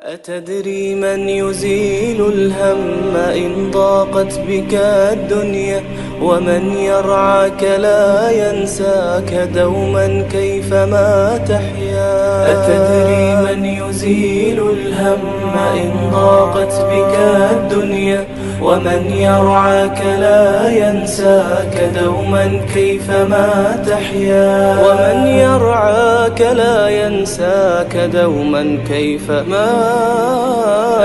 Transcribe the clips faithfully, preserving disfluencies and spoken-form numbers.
أتدري من يزيل الهم إن ضاقت بك الدنيا؟ ومن يرعاك لا ينساك دوما كيفما تحيا. أتدري من يزيل الهم إن ضاقت بك الدنيا؟ ومن يرعاك لا ينساك دوما كيفما تحيا. ومن يرعاك لا ينساك دوما كيفما.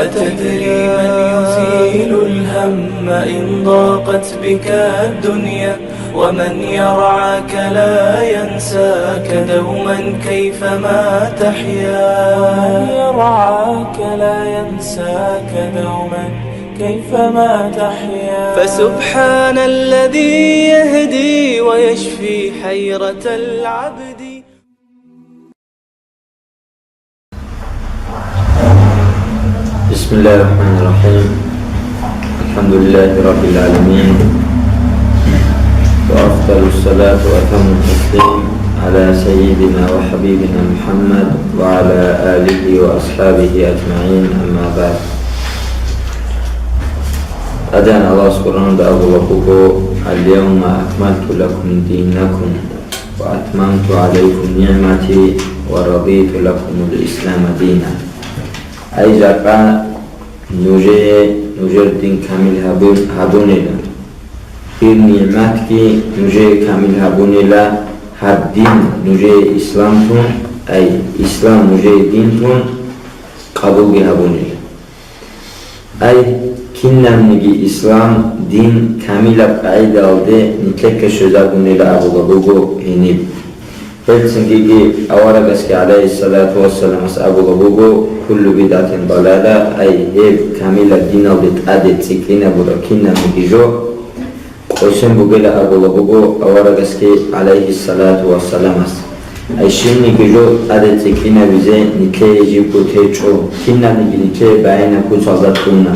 أتدري من يزيل الهم إن ضاقت بك الدنيا؟ ومن يرعاك لا ينساك دوما كيفما تحيا. ومن يرعاك لا ينساك دوما كيفما تحيا. فسبحان الذي يهدي ويشفي حيرة العبد. بسم الله الرحمن الرحيم. الحمد لله رب العالمين. وأفضل الصلاة وأتم التسليم على سيدنا وحبيبنا محمد وعلى آله وأصحابه أجمعين، أما بعد. Адян Аллагьас Къуръанда абулеб буго: «Аль-явма акмалту лакум динакум ва атмамту гӀалайкум нигӀмати ва радиту лакумул ислама дина». Ай жакъа нужее нужер дин камил гьабун-, гьабунила. Гьеб нигӀматги нужее камил гьабунила, гьаб дин нужее ислам тун, ай, ислам нужее дин тун къабулги гьабунила. Ай, кинабниги ислам дин камилаб къагӀидаялде нилъехъе щвезабунила абулеб буго гьениб. Гьелцинги аварагасги, гӀалайгьиссалату вассаламас, абулеб буго: «Куллу бидгӀатин далала», ай, гьеб камилаб диналде тӀаде цӀикӀкӀинабураб кинабниги жо къосин бугила абулеб буго аварагасги, гӀалайгьиссалату вассаламас. Ай, щибниги жо тӀаде цӀикӀкӀинабизе нилъее жибго течӀо, кинабниги нилъее багьинаб куцалда кьуна.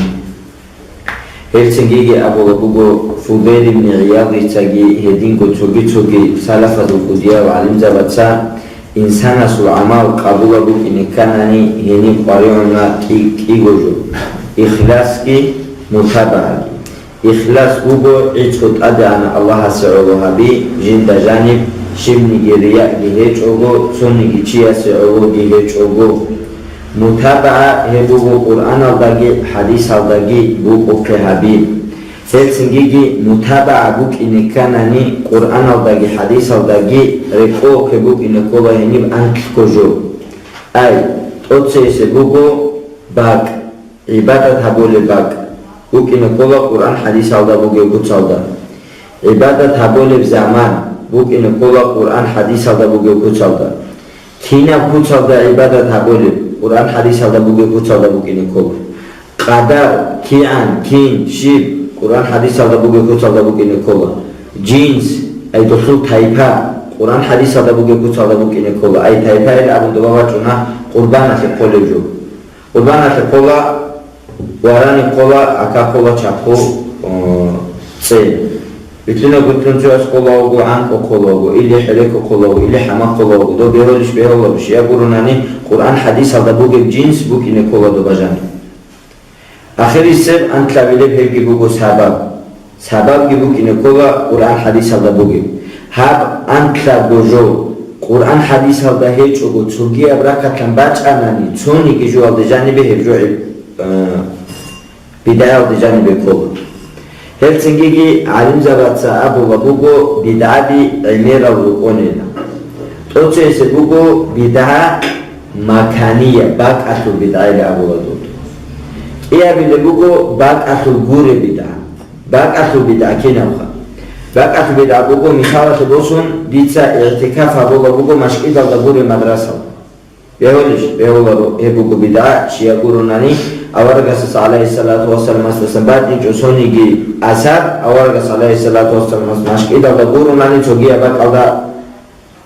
Гьелцинги абулеб буго, Фудайл ибн ГӀиядицаги гьединго цоги-цоги салафазул кӀудиял гӀалимзабаца, инсанасул гӀамал къабулаб букӀине кканани, гьениб къваригӀуна кӀи-, кӀиго жо: ихласги мутабагӀаги. Ихлас буго гӀицӀго тӀадегӀанав Аллагьасе гӀоло гьаби, жинда жаниб щибниги риягӀги гьечӀого, цониги чиясе гӀологи гьечӀого. МутабагӀа гьеб буго Къуръаналдаги хӀадисалдаги букӀухъе гьаби. Гьелцинги мутабагӀа букӀине кканани, Къуръаналдаги хӀадисалдаги рекӀелъухъе букӀине ккола гьениб анкьго жо. Ай, тӀоцебесеб буго бакӀ, гӀибадат гьабулеб бакӀ букӀине ккола Къуръан хӀадисалда бугеб куцалда. ГӀибадат гьабулеб заман букӀине ккола Къуръан хӀадисалда бугеб куцалда. Кинаб куцалда гӀибадат гьабулеб, Къуръан хӀадисалда бугеб куцалда букӀине ккола. Къадар, кигӀан, кин, щиб, Къуръан хӀадисалда бугеб куцалда букӀине ккола. Жинс, ай, досул тайпа, Къуръан хӀадисалда бугеб куцалда букӀине ккола. Ай, тайпа ил абун доба бачӀуна къурбаналъе кколеб жо. Къурбаналъе ккола, варани ккола, ака ккола чапху, о, цӀе. Битлъуна-гутлъун цояс ккола вуго, гӀанкӀу ккола вуго, или хӀелеко ккола вуго, или хӀама ккола вуго. Доб бегьулищ бегьуларо, щай гурунани, Къуръан хӀадисалда бугеб жинс букӀине ккола доба жаниб. Ахирисеб анкьабилеб гьебги буго сабаб. Сабабги букӀине ккола Къуръан хӀадисалда бугеб. Гьаб анкьабго жо Къуръан хӀадисалда гьечӀого цогияб рахъалъан бачӀанани, цониги жоялде жанибе гьеб жо гӀиб-, э, бидгӀаялде жанибе ккола. Гьелцинги гӀалимзабаца абула буго, бидгӀаби гӀемерал рукӀунила. ТӀоцебесеб буго бидгӀа макания, бакӀалъул бидгӀайилан абула дуда. КӀиабилеб буго бакӀалъул гуреб бидгӀа. БакӀалъул бидгӀа кинабха? БакӀалъул бидгӀа буго, мисалалъе босун, дица игӀтикаф гьабула буго машгидалда гуреб мадрасалда. Бегьулищ? Бегьуларо, гьеб буго бидгӀа, щай гурунани, аварагасдаса, гӀалайгьиссалату вассаламасдасан, батӀичӀо цониги асар, аварагас, гӀалайгьиссалату вассаламас, машгидалда гурунани цогияб бакӀалда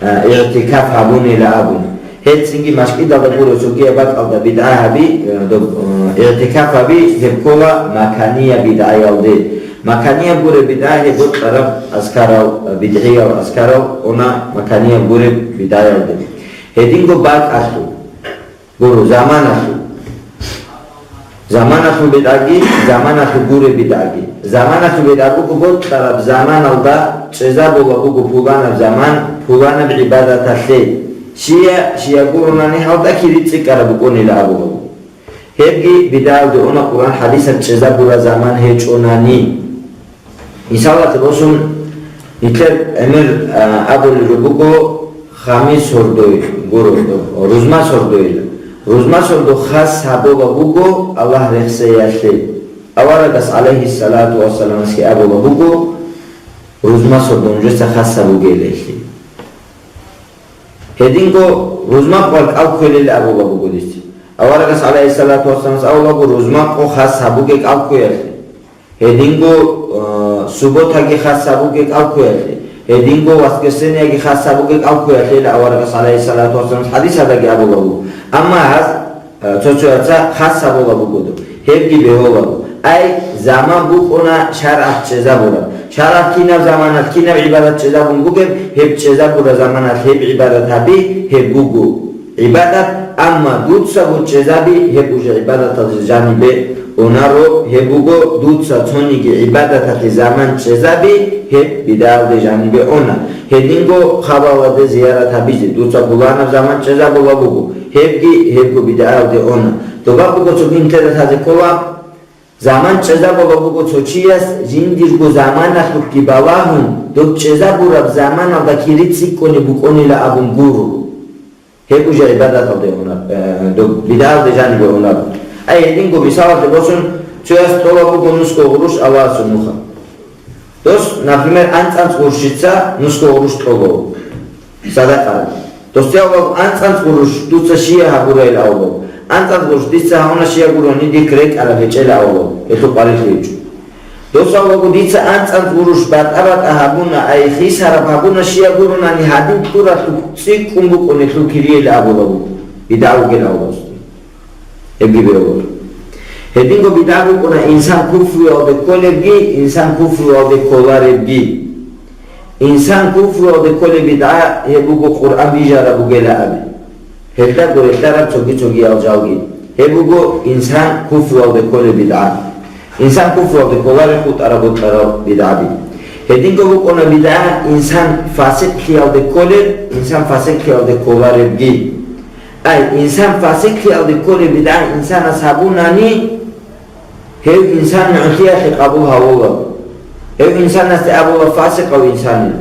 э, игӀтикаф гьабунила абун. Гьелцинги машгидалда гуреб цогияб бакӀалда бидгӀа гьаби, э, доб-, э, игӀтикаф гьаби гьеб ккола макания бидгӀаялде. Маканияб гуреб бидгӀа гьеб бокьараб азкарал, э, бидгӀиял азкарал уна маканияб гуреб бидгӀаялде. Гьединго бакӀалъул. Гуро, заманалъул. Заманалъул бидгӀаги, заманалъул гуреб бидгӀаги. Заманалъул бидгӀа буго бокьараб заманалда чӀезабула буго пуланаб заман, пуланаб гӀибадаталъе. Щия, щия гуронани гьалда кири цӀикӀкӀараб букӀунила абула буго. Гьебги бидгӀалде уна Къуръан хӀадисаб чӀезабура заман гьечӀонани. Мисалалъе босун, нилъер гӀемер, а, абулеб буго хамис сордой гуро, рузма сордойила. Рузма сордо хас гьабула буго Аллагь рехсеялъе. Аварагас, гӀалайгьиссалату вассаламасги абула буго, рузма сордо нужеца хас гьабугейилан. Гьединго рузма къо кӀал кквелел абула буго дица. Аварагас, гӀалайгьиссалату вассаламас, абула буго, рузма къо хас гьабуге кӀал кквеялъе. Гьединго, э, субботаги хас гьабуге кӀал кквеялъе. Гьединго воскресеньеги хас гьабуге кӀал кквеялъе, ила аварагас, гӀалайгьиссалату вассаламас, хӀадис гьадаги абула буго. Амма гьаз, э, цо-цояца хас гьабула буго доб. Гьебги бегьула буго. Ай, заман букӀуна шаргӀалъ чӀезабураб. ШаргӀалъ кинаб заманалъ кинаб гӀибадат чӀезабун бугеб, гьеб чӀезабура заманалъ гьеб гӀибадат гьаби, гьеб буго гӀибадат, амма дуцаго чӀезаби гьеб уже гӀибадаталде жанибе унаро, гьеб буго дуца цониги гӀибадаталъе заман чӀезаби гьеб бидгӀалде жанибе уна. Гьединго хабалалде зиярат гьабизе дуца пуланаб заман чӀезабула буго, гьебги гьебго бидгӀалде уна. Доба буго цоги нилъеда лъазе ккола, заман чӀезабула буго цо чияс жиндирго заманалъухъги балагьун, доб чӀезабураб заманалда кири цӀикӀкӀунеб букӀунила абун гуро. Гьеб уже гӀибадаталде унар, э, доб бидгӀалде жанибе унар. Ай, гьединго мисалалъе босун, цояс тӀолаб буго нусго гъурущ Аллагьасул нухалъ. Дос, например, анцӀанцӀ гъурущица нусго гъурущ тӀолаб. Садакъа. Дос, я Аллагь, анцӀанцӀ гъурущ дуца щия гьабурайил авлав. АнцӀанцӀ гъурущ дица гьавуна щия гурони дихъ рекӀараб гьечӀела авлав. Гьелъул къварилъи гьечӀо. Дос, я Аллагь, дица анцӀанцӀ гъурущ батӀа-батӀа гьабуна, ай хисараб гьабуна щия гуронани гьадин ккуралъухъ цӀикӀкӀун букӀун гьелъул кириял абула буго. БидгӀа вугел авлавасда. Гьебги бегьула. Гьединго бидгӀа букӀуна инсан куфруялде кколебги, инсан куфруялде кколаребги. Инсан куфруялде кколеб бидгӀа гьеб буго Къуръан бижараб бугела аби. Гьелда гурелъараб цоги-цогиял жалги. Гьеб буго инсан куфруялде кколеб бидгӀа. Инсан куфруялде кколареб хутӀараб-бутӀараб бидгӀаби. Гьединго букӀуна бидгӀа инсан фасикълъиялде кколеб, инсан фасикълъиялде кколаребги. Ай, инсан фасикълъиялде кколеб бидгӀа инсанас гьабунани, гьев инсан нугӀлъиялъе къабул гьавула. Гьев инсанасде абула фасикъав инсанин.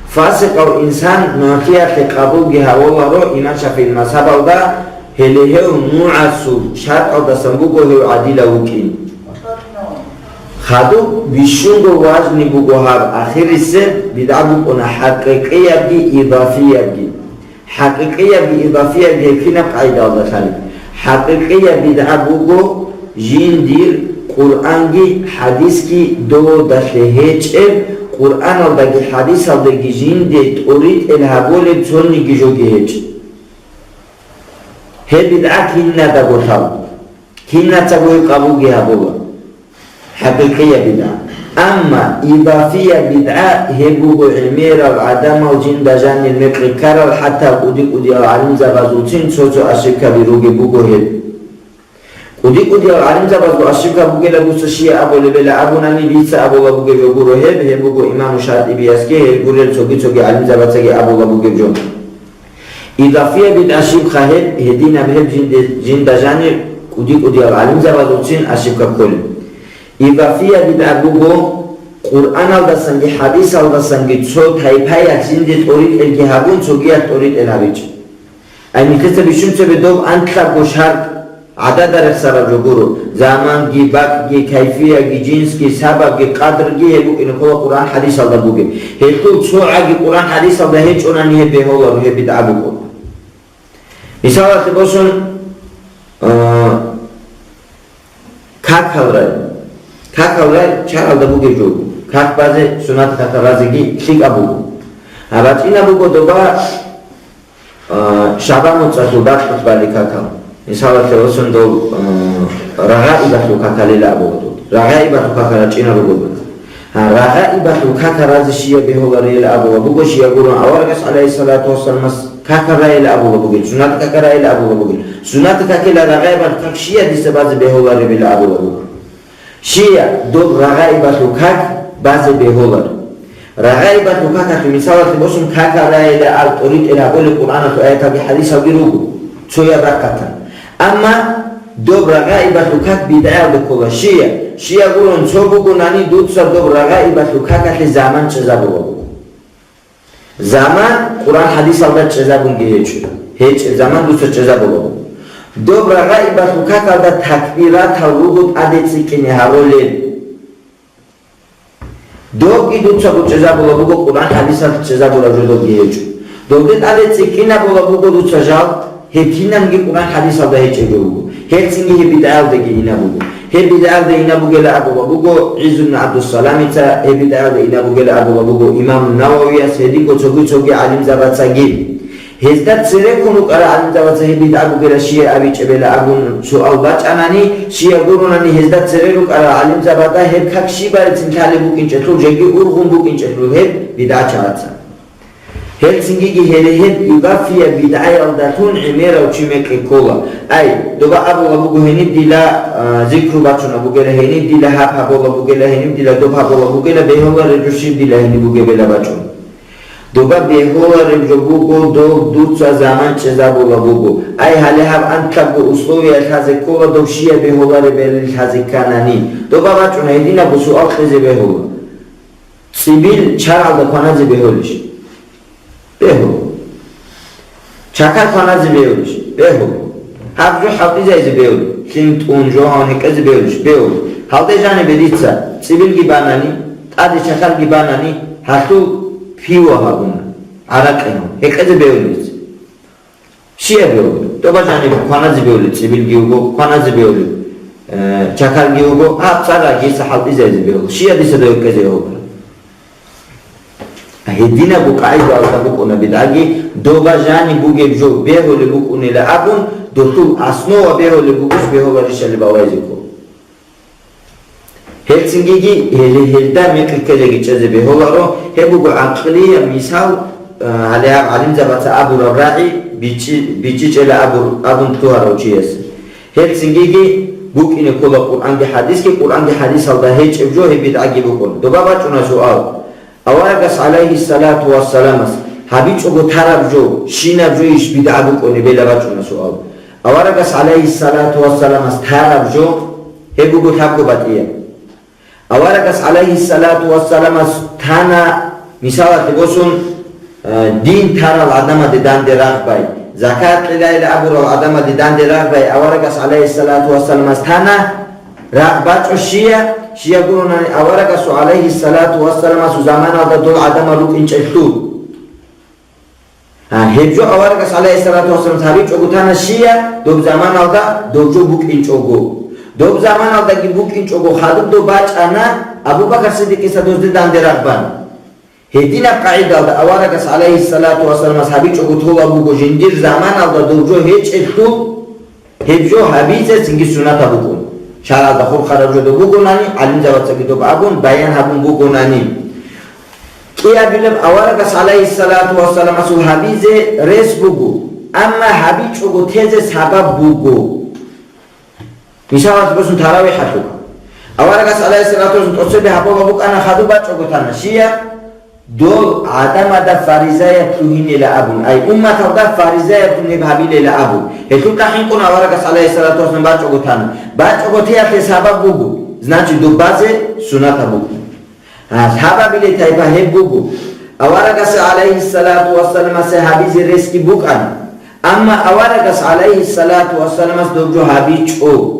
Фасикъав инсан нугӀлъиялъе къабулги гьавуларо имам ШафигӀил мазгьабалда, гьеле гьев нугӀасул шартӀалдасан буго гьев гӀадилав вукӀин. Хадуб бищунго важный буго гьаб ахирисеб бидгӀа букӀуна хӀакъикъиябги идафиябги. ХӀакъикъиябги идафиябги гьеб кинаб къагӀидалда лъалеб? ХӀакъикъияб бидгӀа буго жиндир Къуръанги хӀадисги доводалъе гьечӀеб, Къуръаналдаги хӀадисалдаги жинде тӀоритӀел гьабулеб цониги жоги гьечӀеб. Гьеб бидгӀа кинадаго лъала. Кинацаго гьеб къабулги гьабула. ХӀакъикъияб бидгӀа. Амма идафияб бидгӀа гьеб буго гӀемерал гӀадамал жинда жанир мекъи ккарал, хӀатта кӀуди-кӀудиял гӀалимзабазулцин цо-цо ошибкаби ругеб буго гьеб. КӀуди-кӀудиял гӀалимзабазул ошибка бугела дуца щия абулеб бела абунани, дица абула бугеб жо гуро гьеб, гьеб буго имаму ШатӀибиясги гьел гурел цоги-цоги гӀалимзабацаги абула бугеб жо. Идафияб бидгӀа щибха гьеб, гьединаб гьеб жинде-, жинда жанир кӀуди-кӀудиял гӀалимзабазулцин ошибка кколеб. Идафияб бидгӀа буго Къуръаналдасанги хӀадисалдасанги цо тайпаялъ жинде тӀоритӀелги гьабун, цогиялъ тӀоритӀел гьабичӀеб. Ай, нилъеца бищун цебе доб анкьабго шартӀ гӀадада рехсараб жо гуро: заманги, бакӀги, кайфиягги, жинсги, сабабги, къадрги гьеб букӀине ккола Къуръан хӀадисалда бугеб. Гьелъул цо гӀаги Къуръан хӀадисалда гьечӀонани гьеб бегьуларо, гьеб бидгӀа букӀуна. Мисалалъе босун, а, какал рай. Какал рай шаргӀалда бугеб жо буго. Как базе, суннат какал разеги лъикӀаб буго. А бачӀинаб буго доба, а, шагьбан моцӀалъул бакьулъ бали какал. Мисалалъе босун дол, а, рагъаибалъул какалила абула дол. Рагъаибалъул какал рачӀинаб буго дол. Гьа, рагъаибалъул какал разе щия бегьуларила абула буго, щия гурун аварагас, гӀалайгьиссалату вассаламас, какал райила абула бугел, суннат какал райила абула бугел. Суннат какила рагъаибал как щия дица базе бегьуларебила абула буго. Щия доб рагъаибалъул как базе бегьулар. Рагъаибалъул какалъе мисалалъе босун, какал райила аб тӀоритӀел гьабулеб Къуръаналъул аяталги хӀадисалги руго, цояб рахъатан. Амма доб рагъаибалъул как бидгӀаялда ккола. Щия, щия гурун цо бугонани, дуца доб рагъаибалъул какалъе заман чӀезабула буго. Заман Къуръан хӀадисалда чӀезабунги гьечӀо. ГьечӀеб заман дуца чӀезабула буго. Доб рагъаибалъул какалда такбиратал руго тӀаде цӀикӀкӀине гьарулел. Добги дуца чӀезабула буго, Къуръан хӀадисалъ чӀезабураб жо добги гьечӀо. Добде тӀаде цӀикӀкӀинабула буго дуца жал, гьеб кинабги Къуръан хӀадисалда гьечӀеб жо буго. Гьелцинги гьеб бидгӀаялдаги инаб буго. Гьеб бидгӀаялда инаб бугела абула буго ГӀиззу ибн ГӀабдуссаламица, гьеб бидгӀаялда инаб бугела абула буго Имам Нававияс, гьединго цоги-цоги гӀалимзабацаги. Гьезда цереккун рукӀарал гӀалимзабаца гьеб бидгӀа бугела щия абичӀебела абун суал бачӀанани, щия гуронани гьезда цере рукӀарал гӀалимзабада гьеб как щибарецин лъалеб букӀинчӀелъул, жеги ургъун букӀинчӀелъул гьеб бидгӀачагӀаца. Гьелцингиги гьеле гьеб югафияб бидгӀаялдалъун гӀемерав чи мекъи ккола. Ай, доба абула буго гьениб дила, а, зикру бачуна бугела, гьениб дила гьаб гьабула бугела, гьениб дила доб гьабула бугела, бегьулареб жо щиб дила гьениб бугебела бачӀун. Доба бегьулареб жо буго, доб дуца заман чӀезабула буго. Ай, гьале гьаб анкьабго условия лъазе ккола, доб щия бегьуларебали лъазе кканани. Доба бачӀуна, гьединабго суал кьезе бегьула. ЦӀибил чаралда кваназе бегьулищ? Бегьу. Чакар кваназе бегьулищ? Бегьу. Гьаб жо хӀалтӀизайзе бегьулищ? Лъим тӀун, жо гьавун гьекъезе бегьулищ? Бегьу. Гьалде жанибе дица цӀибилги банани, тӀаде чакарги банани, гьалъул пиво гьабуна, гӀаракъи гьабун, гьекъезе бегьулищ? Щия бегьулеб? Доба жаниб кваназе бегьулеб, цӀибилги вуго, кваназе бегьулеб, э, чакарги вуго, гьаб цӀараги дица хӀалтӀизайзе бегьулеб. Щия дица дов гьекъезе бегьулеб? Гьединабго къагӀидаялда букӀуна бидгӀаги, доба жаниб бугеб жо бегьулеб букӀунила абун, долъул основа бегьулеб бугищ, бегьуларищали балайзе ккола. Гьелцингиги гьеле гьелда мекъи ккезеги чӀезе бегьуларо, гьеб буго гӀакълияб мисал, а, гьале гьаб гӀалимзабаца абураб рагӀи бичӀчӀи-, бичӀчӀичӀела абур-, абун лъугьарав чиясе. Гьелцингиги букӀине ккола Къуръанги хӀадисги, Къуръанги хӀадисалда гьечӀеб жо гьеб бидгӀаги букӀун. Доба бачӀуна суал. Аварагас, гӀалайгьиссалату вассаламас, гьабичӀого тараб жо, щинаб жойищ бидгӀа букӀунеб, бела бачӀуна суал. Аварагас, гӀалайгьиссалату вассаламас, тараб жо, гьеб буго лъабго батӀияб. Аварагас, гӀалайгьиссалату вассаламас, тана, мисалалъе босун, э, дин тарал гӀадамаде данде рагъбай, закат кьелайила абурал гӀадамаде данде рагъбай, аварагас, гӀалайгьиссалату вассаламас, тана, рагъ бачӀо щия, щия гуронани аварагасул, гӀалайгьиссалату вассаламасул, заманалда дол гӀадамал рукӀинчӀелъул. А, гьеб жо аварагас, гӀалайгьиссалату вассаламас, гьабичӀого тана щия, доб заманалда доб жо букӀинчӀого. Доб заманалдаги букӀинчӀого хадуб доб бачӀана, Абу Бакр Сиддикъица дозде данде рагъ бана. Гьединаб къагӀидалда аварагас, гӀалайгьиссалату вассаламас, гьабичӀого тола буго жиндир заманалда доб жо гьечӀелъул, гьеб жо гьабизе цинги суннатаб букӀун. ШаргӀалда хурхараб жо доб бугонани, гӀалимзабацаги доб абун, баян гьабун бугонани. КӀиабилеб аварагас, гӀалайгьиссалату вассаламасул, гьабизе рес буго, амма гьабичӀого тезе сабаб буго. Мисалалъе босун, таравихӀалъул. Аварагас, гӀалайгьиссалату вассалам, тӀоцебе гьабула букӀана, хадуб бачӀого тана. Щия? Дол гӀадамада фаризаяб лъугьинела абун, ай, умматалда фаризаяб лъугьинеб гьабилела абун. Гьелъул тӀахӀинкъун аварагас, гӀалайгьиссалату вассалам, бачӀого тана. БачӀого теялъе сабаб буго, значит, дубазе суннатаб буго. А, сабабиле тайпа гьеб буго. Аварагасе, гӀалайгьиссалату вассаламасе, гьабизе ресги букӀана. Амма аварагас, гӀалайгьиссалату вассаламас, доб жо гьабичӀо.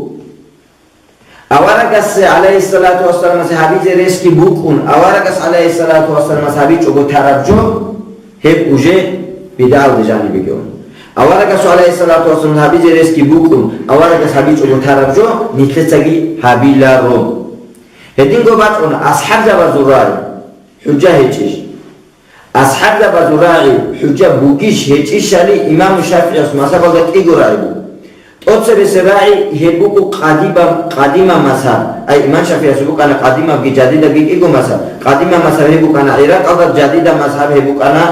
Аварагасе, гӀалайгьиссалату вассаламасе, гьабизе ресги букӀун, аварагас, гӀалайгьиссалату вассаламас, гьабичӀого тараб жо, гьеб уже бидгӀалде жанибе ккола. Аварагасул, гӀалайгьиссалату вассалам, гьабизе ресги букӀун, аварагас гьабичӀого тараб жо нилъецаги гьабиларо. Гьединго бачӀуна асхӀабзабазул рагӀи хӀужа гьечӀищ? АсхӀабзабазул рагӀи хӀужа бугищ гьечӀищали, имаму ШафигӀияс мазгьабалда кӀиго рагӀи буго. ТӀоцебесеб рагӀи гьеб буго къадима-, къадима мазгьаб. Ай, имам ШафигӀиясул букӀана къадимабги жадидабги кӀиго мазгьаб. Къадима мазгьаб гьеб букӀана ГӀиракьалда, жадида мазгьаб гьеб букӀана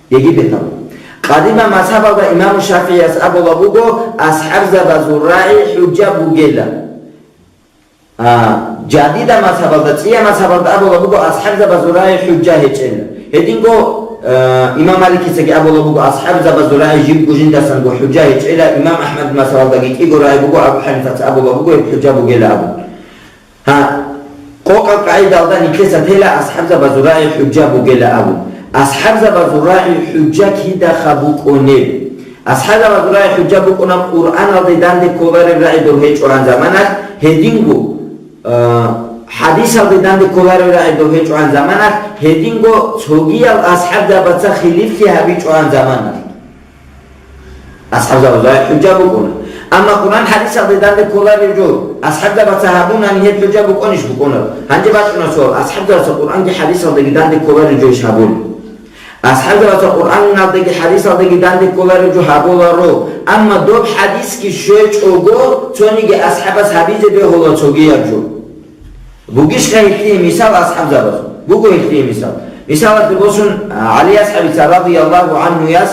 Египеталда. Къадима мазгьабалда имам ШафигӀияс абула буго, асхӀабзабазул рагӀи хӀужа бугела. А, жадида мазгьабалда, цӀия мазгьабалда абула буго, асхӀабзабазул рагӀи хӀужа гьечӀела. Гьединго, а, имам Маликицаги абула буго, асхӀабзабазул рагӀи жибго жиндасанго хӀужа гьечӀела, имам АхӀмад мазгьабалдаги кӀиго рагӀи буго, Абу ХӀанифаца абула буго, гьеб хӀужа бугела абун. Гьа, къокъаб къагӀидалда нилъеца тела асхӀабзабазул рагӀи хӀужа бугела абун. АсхӀабзабазул рагӀи хӀужа кидаха букӀунеб? АсхӀабзабазул рагӀи хӀужа букӀуна Къуръаналде данде кколареб рагӀи дов гьечӀогӀан заманалъ, гьединго, а, хӀадисалде данде кколареб рагӀи дов гьечӀогӀан заманалъ, гьединго цогиял асхӀабзабаца хилифлъи гьабичӀогӀан заманалъ. АсхӀабзабазул рагӀи хӀужа букӀуна. Амма Къуръан хӀадисалде данде кколареб жо асхӀабзабаца гьабунани гьеб хӀужа букӀунищ букӀунаро? Гьанже бачӀуна суал, асхӀабзабаца Къуръанги хӀадисалдаги данде кколареб жойищ гьабулеб? АсхӀабзабаца Къуръаналдаги хӀадисалдаги данде кколареб жо гьабуларо, амма доб хӀадисги щвечӀого цониги асхӀабас гьабизе бегьула цогияб жо. Бугищха гьелъие мисал асхӀабзабазул? Буго гьелъие мисал. Мисалалъе босун, ГӀали асхӀабица радияллагьу гӀанхуяс,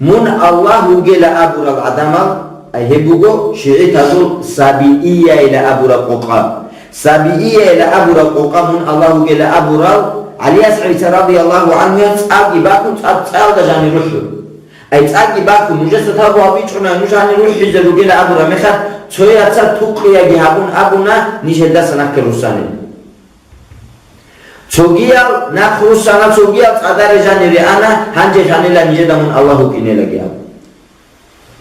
«Мун Аллагь вугела» абурал гӀадамал, ай гьеб буго шигӀитазул Сабиияйила абураб къокъа. Сабиияйила абураб къокъа «Мун Аллагь вугела» абурал, ГӀали асхӀабица радияллагьу гӀанхуяс цӀалги бакун цӀад-, цӀалда жанир рухӀун. Ай цӀалги бакун, нужеца тавбу гьабичӀунани, нуж гьанир рухӀизе ругела абураб мехалъ, цояца тукъиябги гьабун абуна, ниж гьелдаса нахъе руссанин. Цогиял нахъ руссана, цогиял цӀадаре жанире ана, гьанже жанила нижеда мун Аллагь вукӀинелаги абун.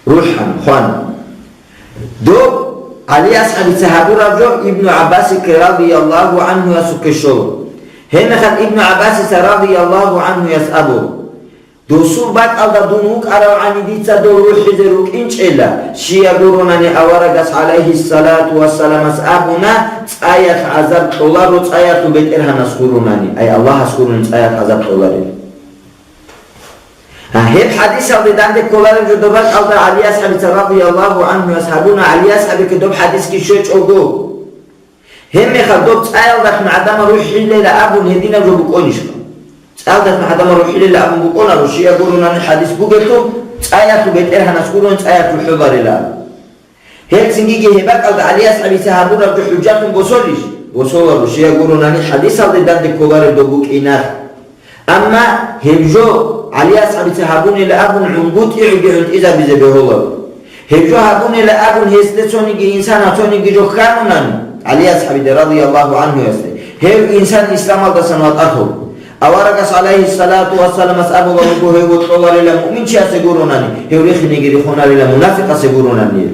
РухӀана, хвана. Доб ГӀали асхӀабица гьабураб жо Ибну ГӀаббасихъе радияллагьу гӀанхуясухъе щола. Гьебмехалъ Ибну ГӀаббасица радияллагьу гӀанхуяс абула: «Досул бакӀалда дун вукӀаравгӀани дица дол рухӀизе рукӀинчӀела, щияг гуронани аварагас, гӀалайгьиссалату вассаламас, абуна, цӀаялъ гӀазаб кьоларо цӀаялъул БетӀергьанас гуронани, ай Аллагьас гурони цӀаялъ гӀазаб кьоларел». Гьеб хӀадисалде данде кколареб жо доб бакӀалда ГӀали асхӀабица радияллагьу гӀанхуяс гьабуна, ГӀали асхӀабихъе доб хӀадисги щвечӀого. Гьебмехалъ доб цӀаялдалъун гӀадамал рухӀилела абун гьединаб жо букӀонищха? ЦӀаялдалъун гӀадамал рухӀилела абун букӀунаро, щияг гуронани хӀадис бугелъул, цӀаялъул БетӀергьанас гурони цӀаялъул хӀоларела абун. Гьелцинги гьеб бакӀалда ГӀали асхӀабица гьабураб жо хӀужатун босолищ? Босоларо, щияг гуронани хӀадисалде данде кколареб доб букӀиналъ. Амма гьеб жо ГӀали асхӀабица гьабунила абун гӀунгутӀигӀуги гӀунтӀизабизе бегьуларо. Гьеб жо гьабунила абун гьесде цониги инсанас цониги жо хьанунани, ГӀали асхӀабиде радияллагьу гӀанхуясде, гьев инсан исламалдасан ватӀалъула. Аварагас, гӀалайгьиссалату вассаламас, абула буго, гьев вокьоларила муъминчиясе гуронани, гьев рихинеги рихунарила мунафикъасе гуронани.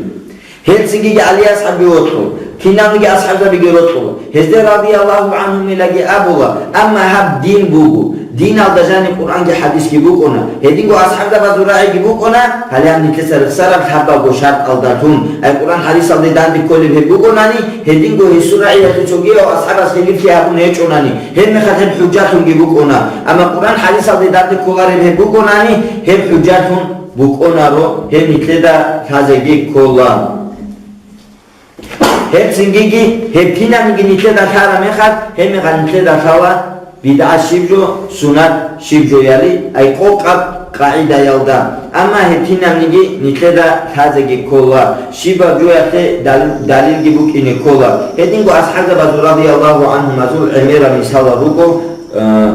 Гьелцинги ГӀали асхӀабги вокьула, киналниги асхӀабзабиги рокьула. Гьезде радияллагьу гӀанхумилаги абула, амма гьаб дин буго. Диналда жаниб Къуръанги хӀадисги букӀуна, гьединго асхӀабзабазул рагӀиги букӀуна, гьале гьаб нилъеца рехсараб лъабабго шартӀалдалъун, ай Къуръан хӀадисалде данде кколеб гьеб бугонани, гьединго гьесул рагӀиялъе цогияв асхӀабас хилифлъи гьабун гьечӀонани, гьебмехалъ гьеб хӀужатунги букӀуна. Амма Къуръан хӀадисалде данде кколареб гьеб бугонани, гьеб хӀужатун букӀунаро, гьеб нилъеда лъазеги ккола. Гьеб цинги гьеб кинабниги нилъеда лъараб мехалъ, гьебмехалъ нилъеда лъала бидгӀа щиб жо, сунат щиб жо, яли, ай къокъаб къагӀидаялда. Амма гьеб кинабниги нилъеда лъазеги ккола, щибаб жоялъе дал-, далилги букӀине ккола. Гьединго асхӀабзабазул радияллагьу гӀанхумазул гӀемераб мисалал руго, э,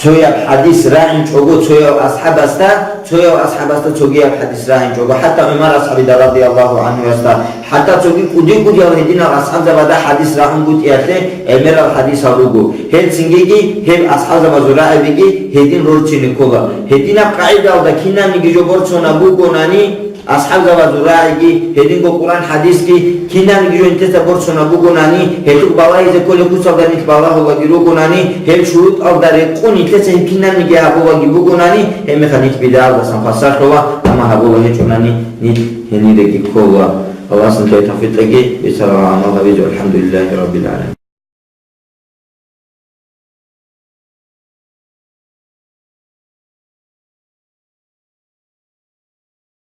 Цояб хӀадис рагӀинчӀого цояв асхӀабасда, цояв асхӀабасда цогияб хӀадис рагӀинчӀого, хӀатта ГӀумар асхӀабида радияллагьу гӀанхуясда, хӀатта цоги кӀуди-кӀудиял гьединал асхӀабзабада хӀадис рагӀунгутӀиялъе гӀемерал хӀадисал руго. Гьелцинги гьеб асхӀабзабазул рагӀабиги гьедин рорцине ккола. Гьединаб къагӀидалда кинабниги жо борцунаб бугонани, АсхӀабзабазул рагӀиги, гьединго Къуръан хӀадисги, кинабниги жо нилъеца борцунаб бугонани, гьелъухъ балагьизе кколеб куцалда нилъ балагьулаги ругонани, гьеб шурутӀалда рекъун нилъеца гьеб кинабниги гьабулаги бугонани, гьебмехалъ нилъ бидгӀалдасан хвасарлъула, амма гьабула гьечӀонани нилъ гьениреги ккола. Аллагьас нилъее тавфикъ кьеги, бицарал гӀамал гьабизе. АлхӀамдулиллагьи раббил гӀаламин.